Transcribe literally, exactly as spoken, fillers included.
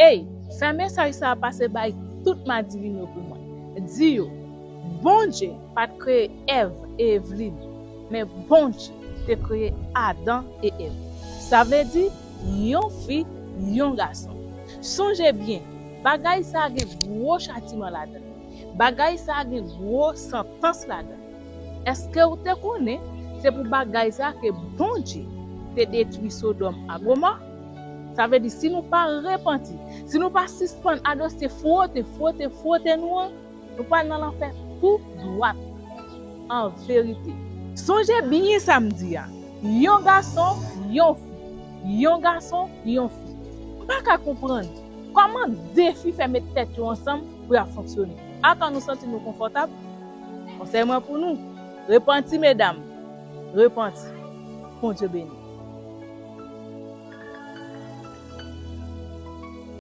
Ey, fè mesaj sa a pase bay tout madivin yo pou mwen. Di yo, Bondye pa t kreye Èv e Evlin, men Bondye te kreye Adan e Èv. Sa vle di, yon fi, yon gason. Sonje byen, bagay sa a gen gwo chatiman ladan l. Bagay sa a gen gwo santans ladan l. Èske w te konnen se pou bagay sa a ke Bondye te detwi Sodòm ak Gomò? Sa vle di, si nou pa repanti, si nou pa sispann adosye fwote, fwote, fwote nou an, nou pral nan lanfè tou dwat. An verite, sonje byen sa m di a. Yon gason, yon fi. Yon gason, yon fi. M pa ka konprann kòman de fi fè met tèt yo ansanm pou y ap fonksyone. Atann nou santi nou konfòtab? Konsèy mwen pou nou, repanti medam, repanti. Bondye beni.